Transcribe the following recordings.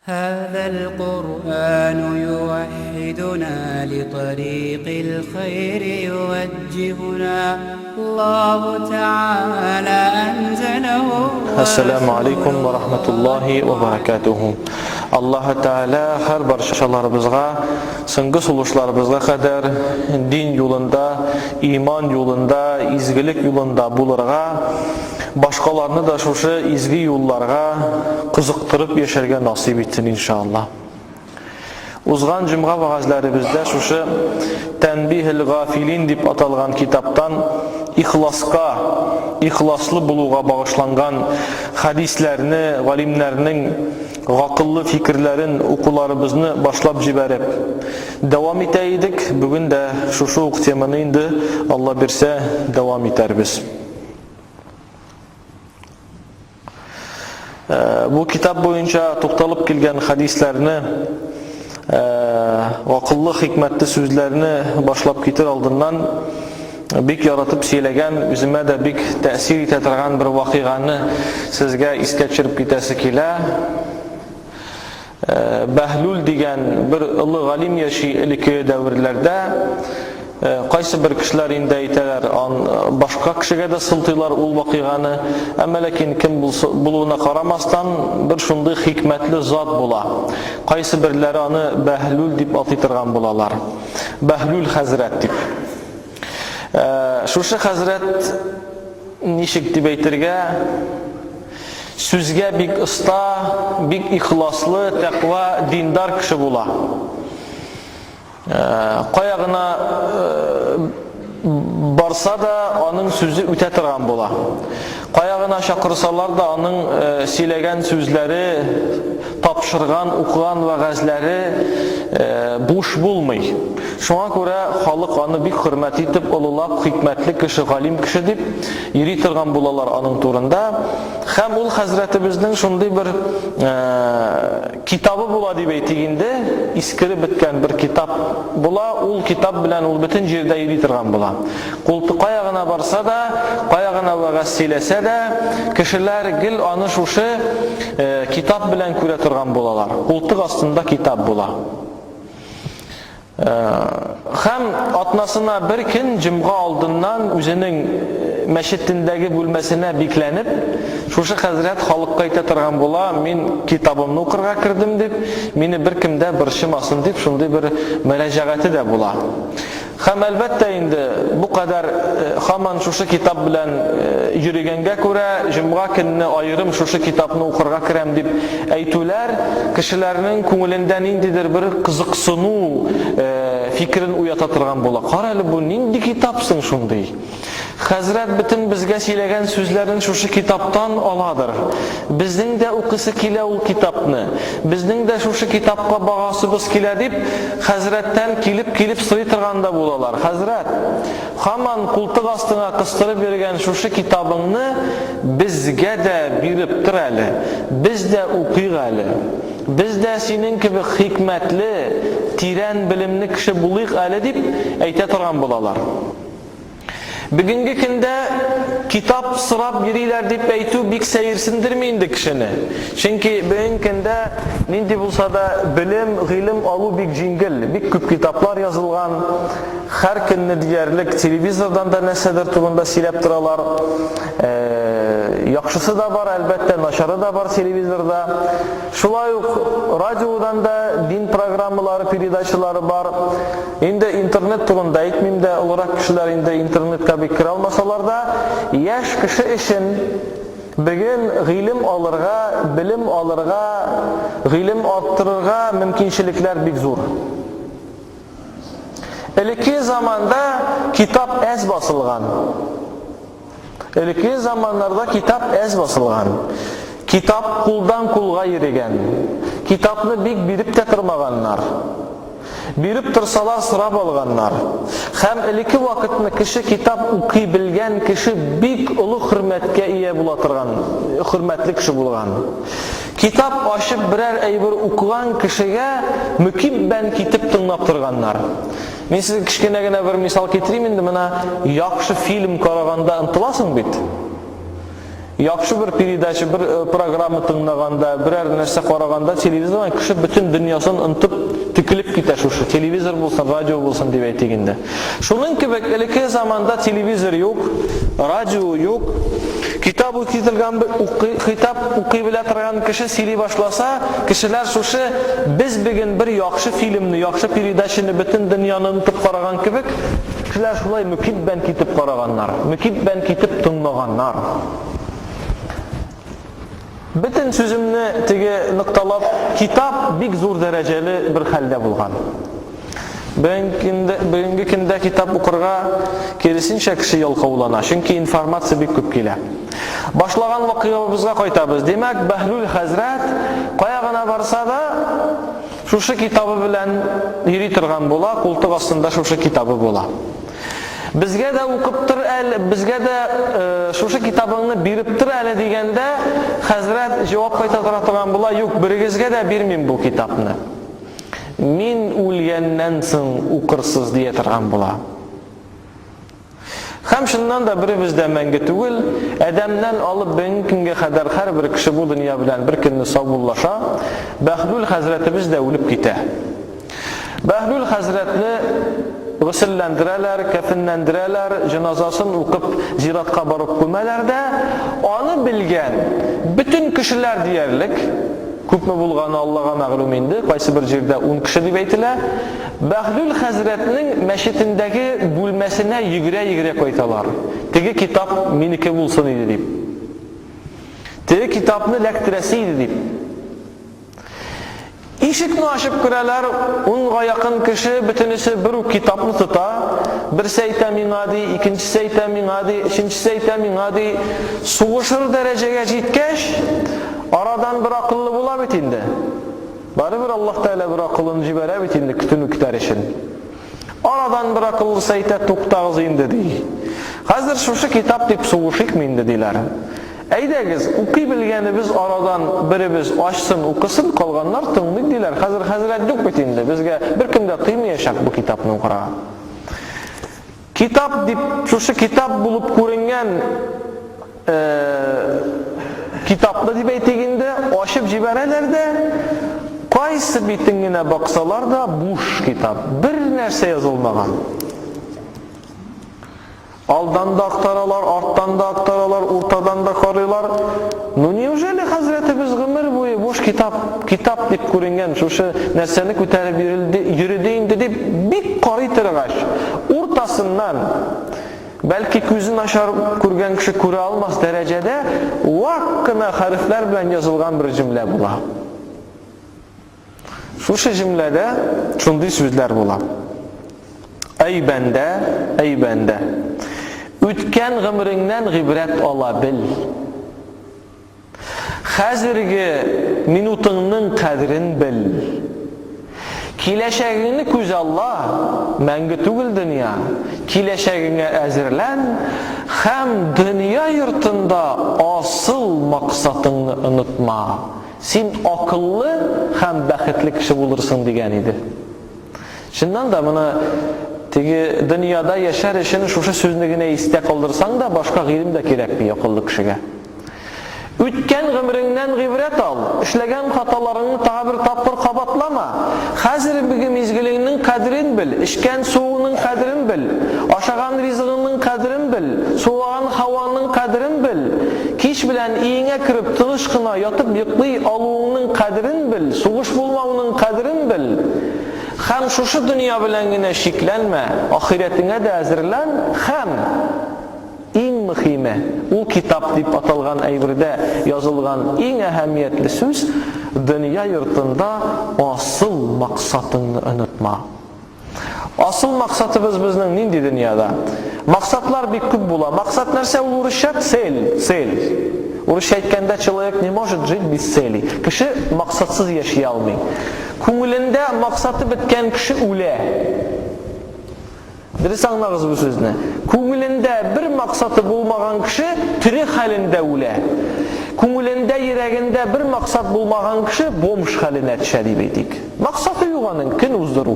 هذا القرآن يوحدنا لطريق الخير يوجهنا الله تعالى أنزله. Әссәламү алейкум ва рахматуллахи ва баракатуху. Аллаһы Тәгалә һәр барчаларыбызга, соңгы сулышларыбызга кадәр дин юлында, иман юлында, изгелек юлында булырга, Башкаларны да шушы изге юлларга кызыктырып яшәргә насыйп итсен, иншалла. Узган җомга вәгазьләребездә шушы Тәнбиһел гафилин дип аталган китаптан ихласка, ихласлы булуга багышланган хәдисләрне, галимнәрнең гакыллы фикерләрен укуларыбызны башлап җибәреп, дәвам итә идек. Бүген дә шушы ук теманы инде, Алла бирсә, дәвам итәрбез. Бу китап буенча тукталып килгән хәдисләрне, акыллы, хикмәтле сүзләрне башлап китер алдыннан бик яратып сөйләгән, үземә дә бик тәэсир итә торган бер вакыйганы сезгә искә төшереп китәсе килә. Бәһлүл дигән бер олы галим яши элекке дәверләрдә. Кайсы бер кешеләр инде әйтәләр, ан башка кешегә дә сылтыйлар ул вакыйганы. Әмма ләкин кем булуына карамастан, бер шундый хикмәтле зат була. Кайсы берләре аны Бәһлүл дип атый торган булалар. Бәһлүл хәзрәт дип. Шушы хәзрәт ничек дип әйтергә, сүзгә бик оста, бик ихласлы, тәкъва, диндар кеше була. Кая гына барса да, аның сүзе үтә торган була. Кая гына чакырсалар да, аның сөйләгән сүзләре, тапшырган, укыган вәгазьләре буш булмый. Шуңа күрә халык аны бик хөрмәт итеп, олылап, хикмәтле кеше, галим кеше дип йөри торган булалар аның турында. Һәм ул хәзрәтебезнең шундый бер китабы була дип әйтик инде, искереп беткән бер китап була, ул китап белән ул бөтен җирдә йөри торган була. Култы кая гына барса да, кая гына вәгазь сөйләсә дә, кешеләр гел аны шушы китап белән күрә торган булалар. Култык астында китап була. Һәм атнасына бер көн җомга алдыннан үзенең мәчетендәге бүлмәсенә бикләнеп, шушы хәзрәт халыкка әйтә торган була, мин китабымны укырга кердем дип, мине беркем дә борчымасын дип, шундый бер мөрәҗәгате дә була. Һәм әлбәттә инде, бу кадәр һаман шушы китап белән йөрегәнгә күрә, җомга көнне аерым шушы китапны укырга керәм дип әйтүләр кешеләрнең күңелендә ниндидер бер кызыксыну фикерен уята торган була. Кара әле, бу нинди китап соң шундый? Хәзрәт бөтен безгә сөйләгән сүзләрен шушы китаптан аладыр. Безнең дә укысы килә ул китапны. Безнең дә шушы китапка багасыбыз килә дип, хәзрәттән килеп-килеп сорый торган да булалар. Хәзрәт, һаман култык астыңа кыстырып йөргән шушы китабыңны безгә дә биреп тор әле. Без дә укыйк әле. Без дә синең кебек хикмәтле, тирән белемле кеше булыйк әле, дип әйтә торган булалар. Бүгенге көндә китап сорап йөриләр дип әйтү бик сәерсендерми инде кешене. Чөнки бүгенге көндә нинди булса да белем, гыйлем алу бик җиңел. Бик күп китаплар язылган. Һәр көнне диярлек телевизордан да нәрсәдер турында сөйләп торалар. Э, яхшысы да бар, әлбәттә, начары да бар телевизорда. Шулай ук радиодан да дин программалары, передачалары бар. Инде интернет турында әйтмим дә, олырак кешеләр инде интернетка бик керә алмасалар да, яшь кеше өчен бүген гыйлем алырга, белем алырга, гыйлем арттырырга мөмкинчелекләр бик зур. Элекке заманда китап әз басылган. Элекке заманнарда китап әз басылган. Китап кулдан кулга йөрегән. Китапны бик биреп тә тормаганнар. Биреп торсалар сорап алганнар. Һәм элекке вакытны кеше китап укый белгән кеше бик олы хөрмәткә ия була торган, хөрмәтле кеше булган. Китап ачып берәр әйбер укыган кешегә мөкиббән китеп тыңлап торганнар. Мин сезгә кечкенә генә бер мисал китерим инде, менә яхшы фильм караганда ынтыласың бит. Яхшы бер передача, бер э, программа тыңлаганда, берәр нәрсә караганда телевизордан кеше бөтен дөньясын онытып текелеп китә шушы. Телевизор булсын, радио булсын дип әйтик инде. Шуның кебек элекке заманда телевизор юк, радио юк. Китап укый торган укый, китап укый белә торган кеше сөйли башласа, кешеләр шушы без бүген бер яхшы фильмны, яхшы передачаны бөтен дөньяны онытып караган кебек, Кешеләр шулай мөкиббән китеп караганнар, мөкиббән китеп тыңлаганнар. Бөтен сүземне теге нокталап, китап бик зур дәрәҗәле бер хәлдә булган. Бүгенге көндә китап укырга киресенчә кеше ялкаулана, чөнки информация бик күп килә. Башлаган вакыйгабызга кайтабыз. Димәк, Бәһлүл хәзрәт кая гына барса да, Шушы китабы белән йөри торган була, култык астында шушы китабы була. Безгә дә укып тор әле, безгә дә э, шушы китабыңны биреп тор әле дигәндә, хәзрәт җавап кайтара торган була, юк, берегезгә дә бирмим бу китапны. Мин үлгәннән соң укырсыз дия торган була. Һәм чыннан да беребез дә мәңге түгел, адәмнән алып бүгенге көнгә кадәр һәрбер кеше бу дөнья белән бер көнне саубуллаша, Бәһлүл хәзрәтебез дә үлеп китә. Бәһлүл хәзрәтне гөселләндерәләр, кәфенләндерәләр, җеназасын укып зиратка барып күмәләр дә, аны белгән бөтен кешеләр диярлек, күпме булганы Аллага мәгълүм инде, кайсы бер җирдә ун кеше дип әйтелә, Бәһлүл хәзрәтнең мәчетендәге бүлмәсенә йөгерә-йөгерә кайталар. Теге китап минеке булсын иде дип. Теге китапны ләктерәсе иде дип. Ишекне ачып керәләр, унга якын кеше, бөтенесе бер үк китапны тота. Берсе әйтә миңа ди, икенчесе әйтә миңа ди, өченчесе әйтә миңа ди. Сугышыр дәрәҗәгә җиткәч, арадан бер акыллы була бит инде. Барыбер Аллаһ Тәгалә бер акыллыны җибәрә бит инде көтүне көтәр өчен. Арадан бер акыллысы әйтә, туктагыз инде, ди. Хәзер шушы китап дип сугышыйкмы инде, диләр. Әйдәгез, укый белгәнебез арадан беребез ачсын, укысын, калганнар тыңлыйк, диләр. Хәзер хәзрәт юк бит инде, безгә беркем дә тыймаячак бу китапны укырга. Китап дип, шушы китап булып күренгән э, китапны дип әйтик инде, ачып җибәрәләр дә, кайсы битен генә баксалар да, буш китап, бер нәрсә язылмаган. Алдан да актаралар, арттан да актаралар, уртадан да карыйлар. Ну неужели хәзрәтебез гомер буе буш китап, китап дип күренгән шушы нәрсәне күтәреп йөрелде, йөрде инде дип бик карый торгач, уртасыннан бәлки күзе начар күргән кеше күрә алмас дәрәҗәдә вак кына хәрефләр белән язылган бер җөмлә була. Шушы җөмләдә шундый сүзләр була. Әй бәндә, әй бәндә. Үткән гомереңнән гыйбрәт ала бел. Хәзерге минутыңның кадерен бел. Киләчәгеңне күзалла, мәңге түгел дөнья. Киләчәгеңә әзерлән һәм дөнья йортында асыл максатыңны онытма. Син акыллы һәм бәхетле кеше булырсың, дигән иде. Чыннан да, моны теге дөньяда яшәр өчен шушы сүзне генә истә калдырсаң да, башка гыйлем дә кирәкми акыллы кешегә. Үткән гомереңнән гыйбрәт ал, эшләгән хаталарыңны тагы бер тапкыр кабатлама. Хәзерге мизгелеңнең кадерен бел, эчкән суыңның кадерен бел, ашаган ризыгыңның кадерен бел, сулаган һаваңның кадерен бел. Кич белән өеңә кереп тыныч кына ятып йоклый алуыңның кадерен бел, сугыш булмауның кадерен бел. Һәм шушы дөнья белән генә чикләнмә, ахирәтеңә дә әзерлән һәм, иң мөхиме, ул китап дип аталган әйбердә язылган иң әһәмиятле сүз, дөнья йортында асыл максатыңны онытма. Асыл максатыбыз безнең нинди дөньяда? Максатлар бик күп була. Максат нәрсә ул урысча? Цель, цель. Урысча әйткәндә, человек не может жить без цели. Кеше максатсыз яши алмый. Күңелендә максаты беткән кеше үлә. Дөрес аңлагыз бу сүзне. Күңелендә бер максаты булмаган кеше тере хәлендә үлә. Күңелендә, йөрәгендә бер максат булмаган кеше бомж хәленә төшә дип әйтик. Максаты юк аның, көн уздыру.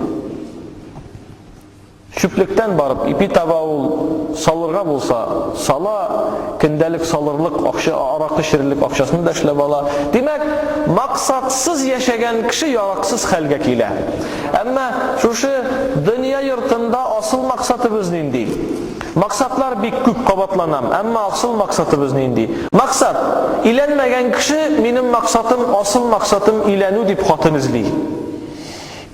Чүплектән барып ипи таба ул, салырга булса, сала, көндәлек салырлык акча, аракы эчерерлек акчасын да эшләп ала. Димәк, максатсыз яшәгән кеше яраксыз хәлгә килә. Әмма шушы дөнья йортында асыл максатыбыз нинди? Максатлар бик күп, кабатланам, әмма асыл максатыбыз нинди? Максат, өйләнмәгән кеше, минем максатым, асыл максатым өйләнү дип хатын эзли.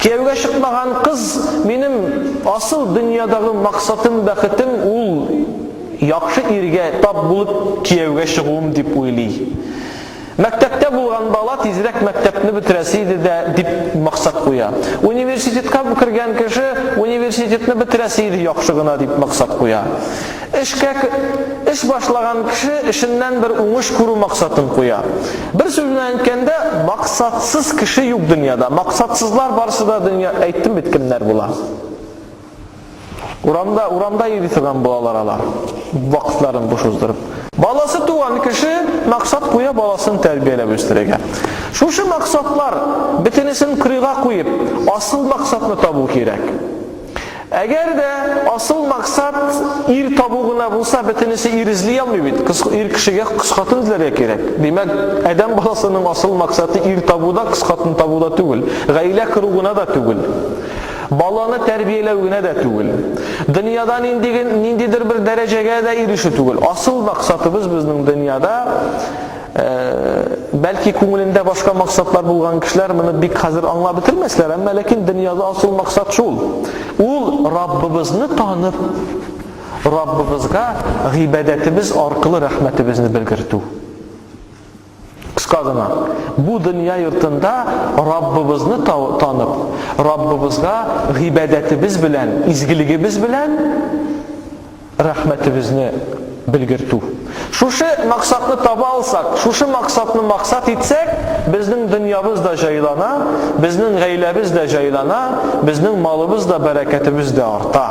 Кияүгә чыкмаган кыз, минем асыл дөньядагы максатым, бәхетем ул яхшы иргә тап булып кияүгә чыгуым дип уйлый. Мәктәптә булган бала тизрәк мәктәпне бетерәсе иде дә дип максат куя. Университетка кергән кеше университетны бетерәсе иде яхшы гына дип максат куя. Эшкә эш башлаган кеше эшеннән бер уңыш күрү максатын куя. Бер сүз белән әйткәндә, максатсыз кеше юк дөньяда. Максатсызлар барысы да дөнья, әйттем бит кемнәр була. Урамда, урамда йөри торган булалар алар. Вакытларын буш уздырып. Баласы туган кеше максат куя баласын тәрбияләп үстерергә. Шушы максатлар бөтенесен кырыйга куеп, асыл максатны табу кирәк. Әгәр дә асыл максат ир табу гына булса, бөтенесе ир эзли алмый бит. Кыз, ир кешегә кыз хатын эзләргә кирәк. Димәк, адәм баласының асыл максаты ир табуда, кыз хатын табуда түгел. Гаилә кору гына да түгел. Баланы тәрбияләү генә дә түгел. Дөньяда нинди, ниндидер бер дәрәҗәгә дә ирешү түгел. Асыл максатыбыз безнең дөньяда э, бәлки күңелендә башка максатлар булган кешеләр моны бик хәзер аңлап бетермәсләр, әмма ләкин дөньяда асыл максат шул. Ул Раббыбызны танып, Раббыбызга гыйбадәтебез аркылы рәхмәтебезне белгертү. Кыска гына, бу дөнья йортында Раббыбызны танып, Раббыбызга гыйбадәтебез белән, изгелегебез белән рәхмәтебезне белгертү. Шушы максатны таба алсак, шушы максатны максат итсәк, безнең дөньябыз да җайлана, безнең гаиләбез дә җайлана, безнең малыбыз да, бәрәкәтебез дә арта.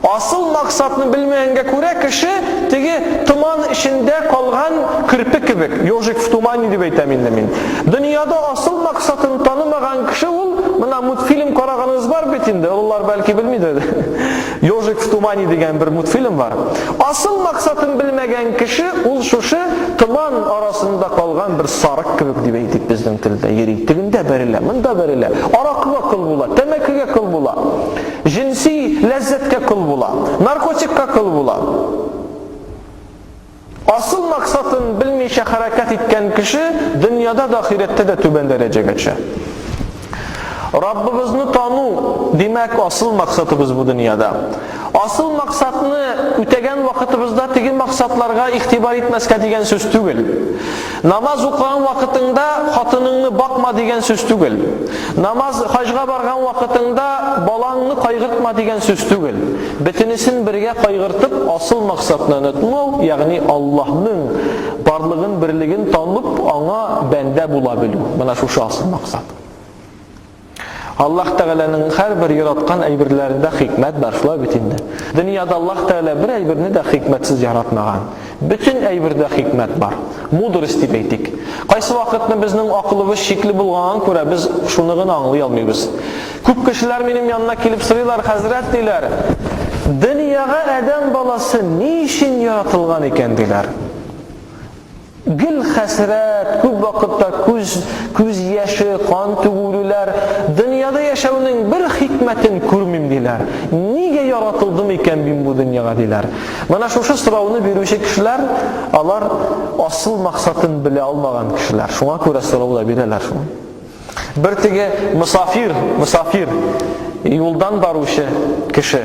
Асыл максатны белмәгәнгә күрә кеше теге томан эчендә калган керпе кебек, ежик в тумане дип әйтәм инде мин. Дөньяда асыл максатын танымаган кеше ул, менә мультфильм караганыгыз бар бит инде, олылар бәлки белмидер. Ежик в тумане дигән бер мультфильм бар. Асыл максатын белмәгән кеше ул шушы томан арасында калган бер сарык кебек дип әйтик безнең телдә йөри. Тегендә бәрелә, монда бәрелә. Аракыга кол була, тәмәкегә кол була. Җенси ләззәткә кол була, наркотикка кол була. Асыл максатын белмичә хәрәкәт иткән кеше дөньяда да, ахирәттә дә түбән дәрәҗәгә төшә. Раббыбызны тану, димәк, асыл максатыбыз бу дөньяда. Асыл максатны үтәгән вакытыбызда теге максатларга игътибар итмәскә дигән сүз түгел. Намаз укыган вакытыңда хатыныңны бакма дигән сүз түгел. Намаз хаҗга барган вакытыңда балаңны кайгыртма дигән сүз түгел. Бөтенесен бергә кайгыртып, асыл максатны онытмау, ягъни Аллаһның барлыгын, берлеген танып, аңа бәндә була белү. Менә шушы асыл максат. Аллаһ Тәгаләнең һәрбер яраткан әйберләрендә хикмәт бар, шулай бит инде. Дөньяда Аллаһ Тәгалә бер әйберне дә хикмәтсез яратмаган. Бөтен әйбердә хикмәт бар. Мудрость дип әйтик. Кайсы вакытны безнең акылыбыз чикле булганга күрә без шуны гына аңлый алмыйбыз. Күп кешеләр минем янына килеп сорыйлар, хәзрәт диләр, дөньяга адәм баласы ни өчен яратылган икән диләр. Гел хәсрәт, күп вакытта күз, күз яше, кан түгүләр, дөньяда яшәүнең бер хикмәтен күрмим диләр. Нигә яратылдым икән мин бу дөньяга диләр. Менә шушы сорауны бирүче кешеләр, алар асыл максатын белә алмаган кешеләр. Шуңа күрә сорау да бирәләр шул. Бер теге мосафир, мосафир, юлдан баручы кеше.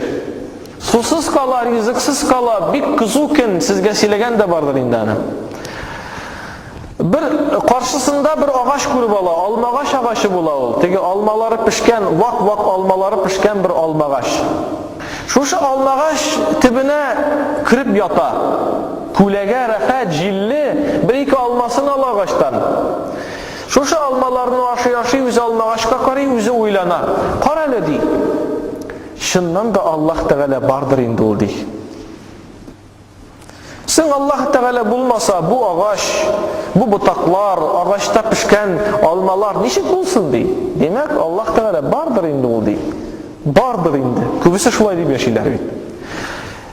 Сусыз кала, ризыксыз кала, бик кызу көн, сезгә сөйләгән дә бардыр инде аны. Бер каршысында бер агач күреп ала, алмагач агачы була ул. Теге алмалары пешкән, вак-вак алмалары пешкән бер алмагач. Шушы алмагач төбенә кереп ята. Күләгә рәхәт, җилле, бер-ике алмасын ала агачтан. Шушы алмаларны ашый-ашый үзе алмагачка карый, үзе уйлана. Кара әле, ди. Чыннан да Аллаһ Тәгалә бардыр инде ул, ди. Соң Аллаһ Тәгалә булмаса, бу агач, бу ботаклар, агачта пешкән алмалар ничек булсын, ди. Димәк, Аллаһ Тәгалә бардыр инде ул, ди. Бардыр инде. Күбесе шулай дип яшиләр бит.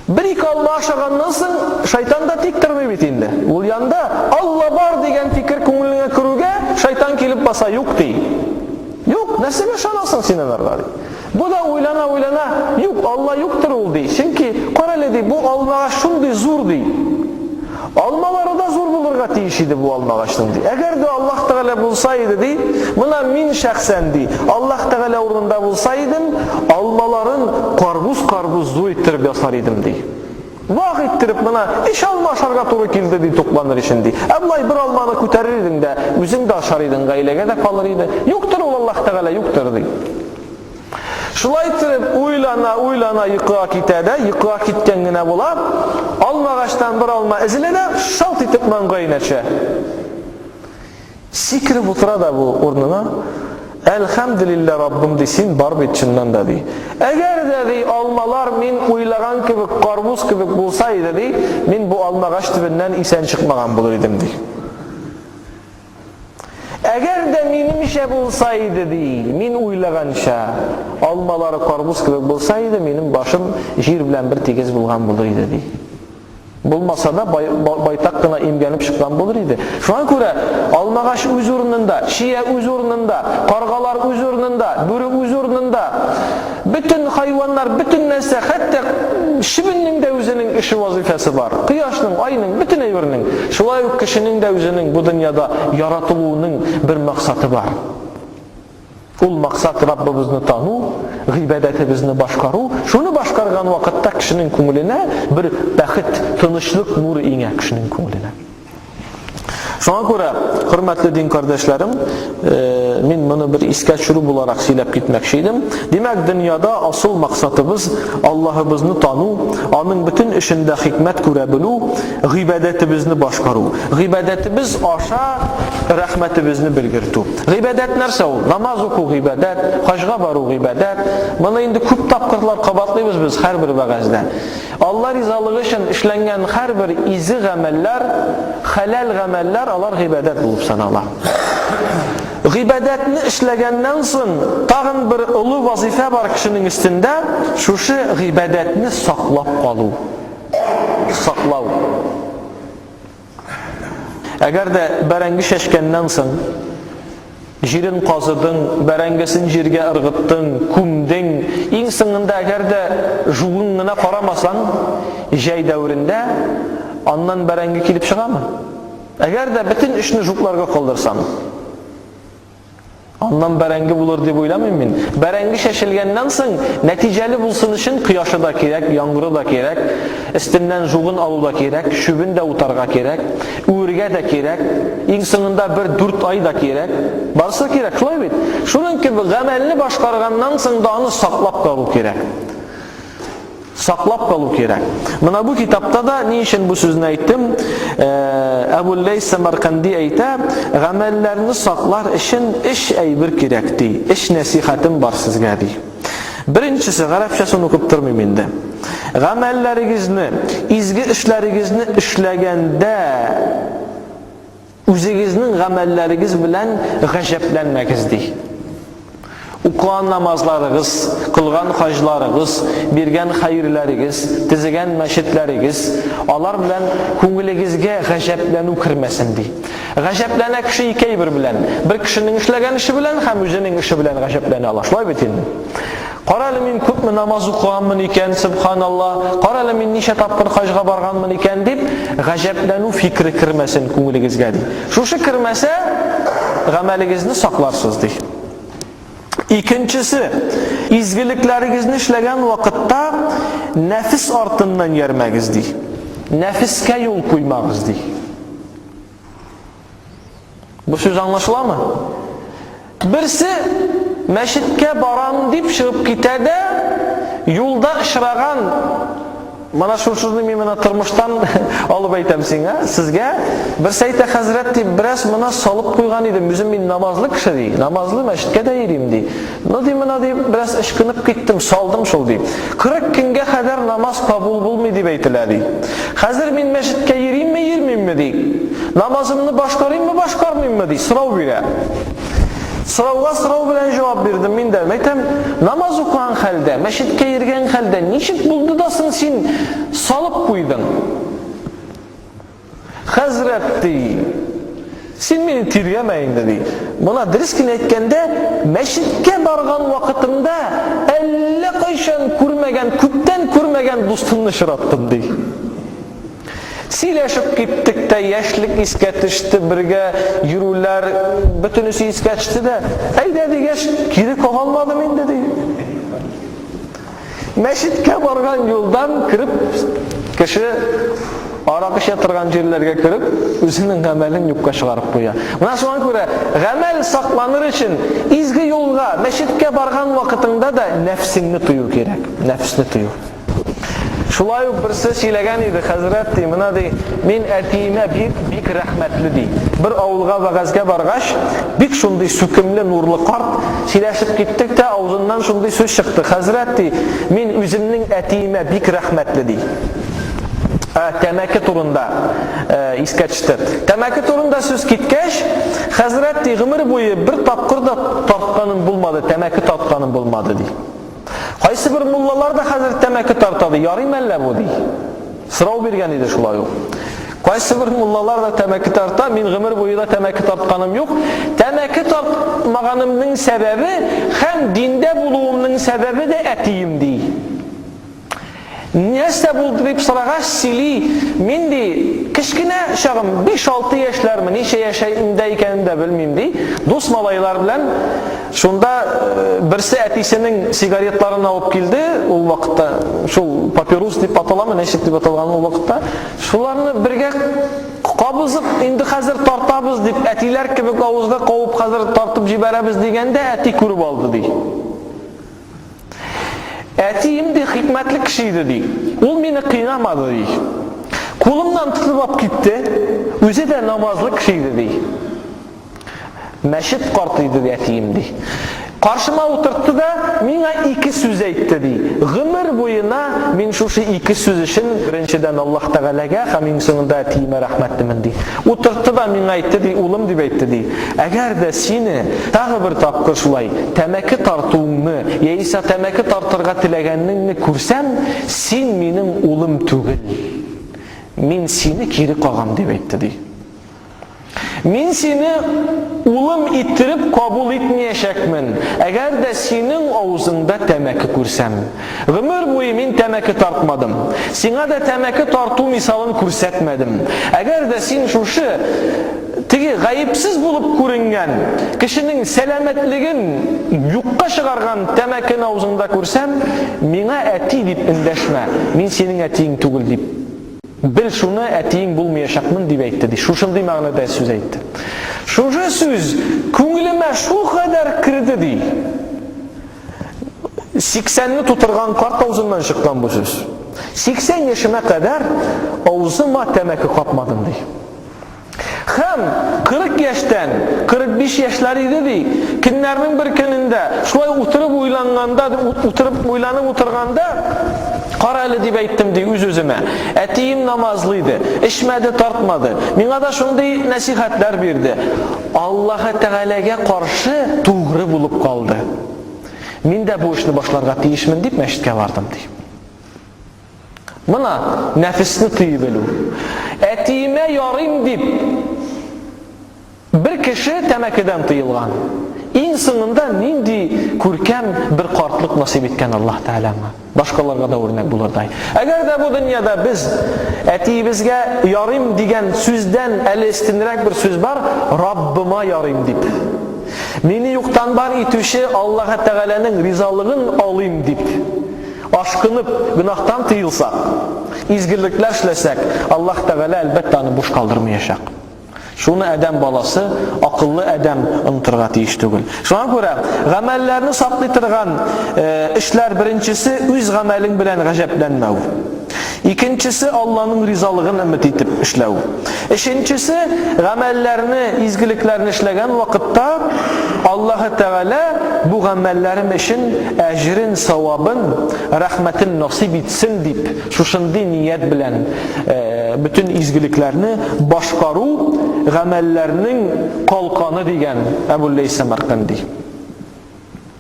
Бер-ике алма ашаганнан соң, шайтан да тик тормый бит инде. Ул янда Алла бар дигән фикер күңелеңә керүгә, шайтан килеп баса, юк ди. Юк, нәрсәгә ышанасың син аларга ди. Бу да уйлана-уйлана, юк, Алла юктыр ул ди. Чөнки, карале ди, бу алмагач шундый зур ди. Алмалары да зур булырга тиеш иде бу алмагачның ди. Әгәр дә Аллаһ Тәгалә булса иде ди, мына мин шәхсән ди, Аллаһ Тәгалә урынында булса идем, алмаларын карбуз-карбуз зур иттереп ясар идем ди. Вак иттереп мына өч алма ашарга туры килде ди тукланыр өчен ди. Ә болай бер алманы күтәрер идең дә, үзең дә ашар идең, гаиләгә дә калыр иде. Юктыр ул Аллаһ Тәгалә, юктыр ди. Шулай иттереп уйлана, уйлана йокыга китә дә, йокыга киткән генә була, алмагачтан бер алма өзелә дә, шалт итеп маңгаена төшә. Сикереп утыра да бу урынына. Әлхәмдүлилләһ, Раббым, ди, син бар бит чыннан да, ди. Әгәр дә, ди, алмалар мин уйлаган кебек карбуз кебек булса иде, ди, мин бу алмагач төбеннән исән чыкмаган булыр идем, ди. Әгәр дә минемчә булса иде, ди, мин уйлаганча, алмалары карбуз кебек булса иде, минем башым җир белән бер тигез булган булыр иде, ди. Булмаса да бай, байтак кына имгәнеп чыккан булыр иде. Шуңа күрә алмагач үз урынында, чия үз урынында, каргалар үз урынында, бүре үз урынында. Бөтен хайваннар, бөтен нәрсә, хәтта чебеннең дә үзенең эше вазифасы бар. Кояшның, айның, бөтен әйбернең. Шулай ук кешенең дә үзенең бу дөньяда яратылуының бер максаты бар. Ул максат Раббыбызны тану, гыйбадәтебезне башкару. Шуны башкарган вакытта кешенең күңеленә бер бәхет, тынычлык нуры иңә кешенең күңеленә. Шуңа күрә, хөрмәтле дин кардәшләрем, э, мин моны бер искә төшерү буларак сөйләп китмәкче идем. Димәк, дөньяда асыл максатыбыз Аллаһыбызны тану, аның бөтен эшендә хикмәт күрә белү, гыйбадәтебезне башкару. Гыйбадәтебез аша рәхмәтебезне белгертү. Гыйбадәт нәрсә ул? Намаз уку гыйбадәт, хаҗга бару гыйбадәт. Моны инде күп тапкырлар кабатлыйбыз без һәрбер вәгазьдә. Алла ризалыгы өчен эшләнгән һәрбер изге гамәлләр, хәләл гамәлләр, алар гыйбадәт булып санала. Гыйбадәтне эшләгәннән соң тагын бер олы вазифа бар кешенең өстендә, шушы гыйбадәтне саклап калу. Саклау. Әгәр дә бәрәңге чәчкәннән соң җирен казыдың, бәрәңгесен җиргә ыргыттың, күмдең, иң соңында әгәр дә жугын гына карамасаң, җәй дәверендә аннан бәрәңге килеп чыгамы? Әгәр дә бөтен эшне жукларга калдырсаң, Аннан бәрәңге булыр дип уйламыйм мин. Бәрәңге чәчелгәннән соң, нәтиҗәле булсын өчен кояшы да кирәк, яңгыры да кирәк, өстеннән жугын алу да кирәк, чүбен дә утарга кирәк, үрергә дә кирәк, иң соңында бер дүрт ай да кирәк. Барысы да кирәк, шулай бит? Шуның кебек гамәлне башкарганнан соң да аны саклап калу кирәк. Саклап калу кирәк. Менә бу китапта да ни өчен бу сүзне әйттем? Э, Әбу Ләйс Самарканди әйтә, гамәлләрне саклар өчен өч әйбер кирәк ди. Өч нәсихәтем бар сезгә ди. Беренчесе, гарәпчәсен укып тормыйм инде. Гамәлләрегезне, изге эшләрегезне эшләгәндә Үзегезнең гамәлләрегез белән гаҗәпләнмәгез, ди. Укыган намазларыгыз, кылган хаҗларыгыз, биргән хәерләрегез, төзегән мәчетләрегез, алар белән күңелегезгә гаҗәпләнү кермәсен, ди. Гаҗәпләнә кеше ике әйбер белән. Бер кешенең эшләгән эше белән һәм үзенең эше белән гаҗәпләнә ала. Шулай бит инде. Кара әле мин күпме намаз укыганмын икән, сөбханалла, кара әле мин ничә тапкыр хаҗга барганмын икән дип, гаҗәпләнү фикере кермәсен күңелегезгә ди. Шушы кермәсә, гамәлегезне сакларсыз ди. Икенчесе, изгелекләрегезне эшләгән вакытта нәфес артыннан йөрмәгез ди. Нәфескә юл куймагыз ди. Бу сүз аңлашыламы? Берсе мәчеткә барам дип чыгып китә дә, юлда очраган Менә шушыны мин менә тормыштан алып әйтәм сиңа, сезгә. Берсе әйтә, хәзрәт дип, бераз моны салып куйган идем. Үзем мин намазлы кеше ди. Намазлы мәчеткә дә йөрим ди. Ну ди, менә ди, бераз ычкынып киттем, салдым шул ди. 40 көнгә кадәр намаз кабул булмый дип әйтелә ди. Хәзер мин мәчеткә йөримме, йөрмимме ди. Намазымны башкарыйммы, башкармыйммы ди, сорау бирә. Сорауга сорау белән җавап бирдем мин дә. Әйтәм, намаз укыган хәлдә, мәчеткә йөргән хәлдә ничек булды да соң син салып куйдың? Хәзрәт ди, син мине тиргәмә инде ди. Мона дөрес кенә әйткәндә, мәчеткә барган вакытымда әллә кайчан күрмәгән, күптән күрмәгән дустымны очраттым ди. Сөйләшеп киттек тә, яшьлек искә төште, бергә йөрүләр, бөтенесе искә төште дә, әйдә дигәч, кире кага алмадым инде ди. Мәчеткә барган юлдан кереп, кеше аракы эчә торган җирләргә кереп, үзенең гамәлен юкка чыгарып куя. Менә шуңа күрә гамәл сакланыр өчен изге юлга, мәчеткә барган вакытыңда да нәфсеңне тыю кирәк. Нәфесне тыю. Шулай ук берсе сөйләгән иде, хәзрәт ди, менә ди, мин әтиемә бик, бик рәхмәтле ди. Бер авылга вәгазьгә баргач, бик шундый сүкемле, нурлы карт, сөйләшеп киттек тә, авызыннан шундый сүз чыкты. Хәзрәт ди, мин үземнең әтиемә бик рәхмәтле ди. Ә, тәмәке турында ә, искә төште. Тәмәке турында сүз киткәч, хәзрәт ди, гомер буе бер тапкыр да тартканым булмады, тәмәке тартканым булмады ди. Кайсы бер муллалар да хәзер тәмәке тарта ди, ярый мәллә бу ди. Сорау биргән иде шулай ук. Кайсы бер муллалар да тәмәке тарта, мин гомер буе да тәмәке тартканым юк. Тәмәке тартмаганымның сәбәбе һәм диндә булуымның сәбәбе дә әтием ди. Нәрсә булды дип сорагач, сөйли, мин ди, кечкенә чагым, 5-6 яшьләрме, ничә яшемдә икәнен дә белмим ди. Дус малайлар белән шунда э, берсе әтисенең сигаретларын алып килде, ул вакытта шул папирус дип аталамы, ничек дип аталган ул вакытта. Шуларны бергә кабызып, инде хәзер тартабыз дип, әтиләр кебек авызга кабып хәзер тартып җибәрәбез дигәндә, әти күреп алды ди. Әтием ди хикмәтле кеше иде ди. Ул мине кыйнамады ди. Кулымнан тотып алып китте. Үзе дә намазлы кеше иде ди. Мәчет карты иде ди әтием ди. Каршыма утыртты да миңа ике сүз әйтте ди. Гомер буена мин шушы ике сүз өчен беренчедән Аллаһ Тәгаләгә һәм иң соңында әтиемә рәхмәтлемен ди. Утыртты да миңа әйтте ди, улым дип әйтте ди. Әгәр дә сине тагы бер тапкыр шулай тәмәке тартуыңны яисә тәмәке тартырга теләгәнеңне күрсәм, син минем улым түгел. Мин сине кире кагам, дип әйтте, ди. Мин сине улым иттереп кабул итмиячәкмен, әгәр дә синең авызыңда тәмәке күрсәм. Гомер буе мин тәмәке тартмадым. Сиңа да тәмәке тарту мисалын күрсәтмәдем. Әгәр дә син шушы теге гаепсез булып күренгән, кешенең сәламәтлеген юкка чыгарган тәмәкене авызыңда күрсәм, миңа әти дип эндәшмә, мин синең әтиең түгел дип. Бел шуны, әтиең булмаячакмын дип әйтте ди. Шушындый мәгънәдә сүз әйтте. Шушы сүз күңелемә шул кадәр керде ди. 80-не тутырган карт авызыннан чыккан бу сүз. 80 яшемә кадәр авызыма тәмәке капмадым ди. Һәм 40 яшьтән 45 яшьләр иде ди. Көннәрнең бер көнендә шулай утырып уйланганда, утырып уйланып утырганда, кара әле дип әйттем ди үз-үземә. Әтием намазлы иде, эчмәде, тартмады. Миңа да шундый нәсихәтләр бирде. Аллаһы Тәгаләгә каршы тугры булып калды. Мин дә бу эшне башларга тиешмен дип мәчеткә бардым ди. Мына нәфесне тыеп белү. Әтиемә ярыйм дип бер кеше тәмәкедән тыелган. Иң соңында нинди күркәм бер картлык насыйп иткән Аллаһ Тәгалә аңа. Башкаларга да үрнәк булырдай. Әгәр дә бу дөньяда без әтиебезгә ярыйм дигән сүздән әле өстенрәк бер сүз бар, Раббыма ярыйм дип. Мине юктан бар итүче Аллаһ Тәгаләнең ризалыгын алыйм дип. Ашкынып, гөнаһтан тыелсак, изгелекләр эшләсәк, Аллаһ Тәгалә әлбәттә аны буш калдырмаячак. Шуны адәм баласы, акыллы адәм онытырга тиеш түгел. Шуңа күрә гамәлләрне саклый торган э, эшләр беренчесе үз гамәлең белән гаҗәпләнмәү. Икенчесе Алланың ризалыгын өмет итеп эшләү. Өченчесе гамәлләрне, изгелекләрне эшләгән вакытта Аллаһы Тәгалә бу гамәлләрем өчен әҗрен, савабын, рәхмәтен насыйп итсен дип, шушындый ният белән э, бөтен изгелекләрне башкару гамәлләрнең калканы дигән Әбүлләйс Сәмәрканди.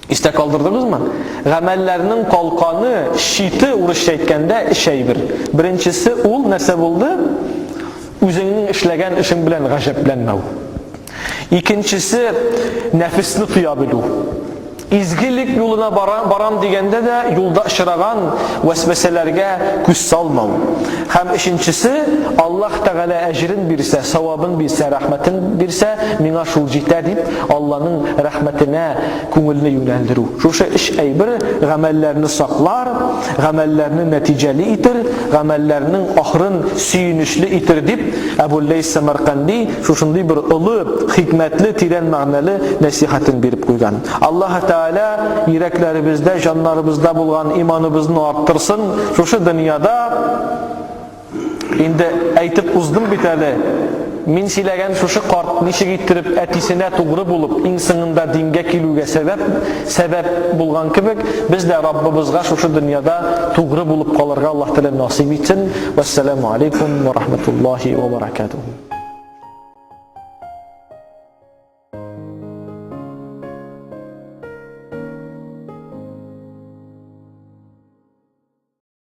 Истә калдырдыгызмы? Гамәлләрнең калканы, щиты, урысча әйткәндә, өч әйбер. Беренчесе ул нәрсә булды? Үзеңнең эшләгән эшең белән гаҗәпләнмәү. Икенчесе нәфесне тыя белү. Изгелек юлына барам, барам дигәндә дә юлда очраган вәсвәсәләргә күз салмау. Һәм өченчесе, Аллаһ Тәгалә әҗерен бирсә, савабын бирсә, рәхмәтен бирсә, миңа шул җитә дип, Алланың рәхмәтенә күңелне юнәлдерү. Шушы өч әйбер гамәлләрне саклар, гамәлләрне нәтиҗәле итер, гамәлләрнең ахырын сөенечле итер дип, Әбу-Ләйс Сәмәрканди шушындый бер олы, хикмәтле, тирән мәгънәле нәсыйхәтен биреп куйган. Аллаһ Тәгалә йөрәкләребездә, җаннарыбызда булган иманыбызны арттырсын. Шушы дөньяда инде әйтеп уздым бит әле, мин сөйләгән шушы карт ничек иттереп әтисенә тугры булып, иң соңында дингә килүгә сәбәп, сәбәп булган кебек, без дә Раббыбызга шушы дөньяда тугры булып калырга Аллаһ Тәгалә насыйп итсен. Вәссәламу алейкум ва рахматуллахи ва баракатуху.